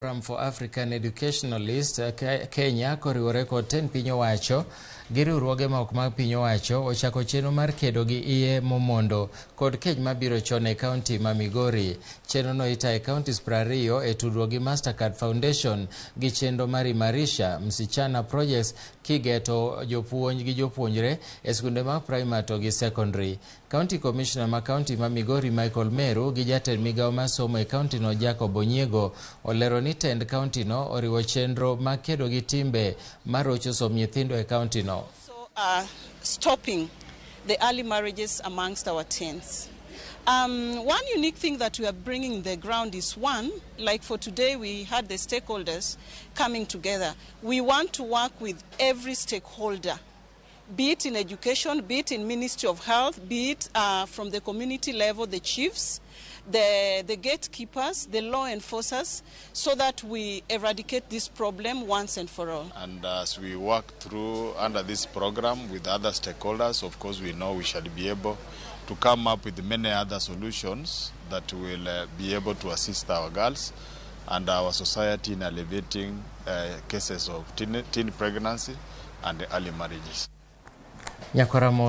Forum for African Educationalists Kenya koriwore kod tend piny owacho gi riwruoge ma ok mag piny owacho ochako chenro mar kedo gi iye momondo kod keny mabiro chon e kaunti ma Migori. Chenro no itayo e counties 20 e tudruok gi Mastercard Foundation gi chenro mar Imarisha Msichana Projects kigeto jopuonj gi jopuonjre e skunde mag primary to gi secondary. County Commissioner ma kaunti ma Migori Michael Meru gi jatend migawo mar somo e kaunti no Jacob Onyiego olero ni tend kaunti no oriwo chenro mag kedo gi timbe marocho somb nyithindo e kaunti no. So, stopping the early marriages amongst our teens. One unique thing that we are bringing in the ground is one, like for today we had the stakeholders coming together. We want to work with every stakeholder, be it in education, be it in Ministry of Health, be it from the community level, the chiefs, the gatekeepers, the law enforcers, so that we eradicate this problem once and for all. And as we work through under this program with other stakeholders, of course, we know we shall be able to come up with many other solutions that will be able to assist our girls and our society in alleviating cases of teen pregnancy and early marriages. Nyakoramo.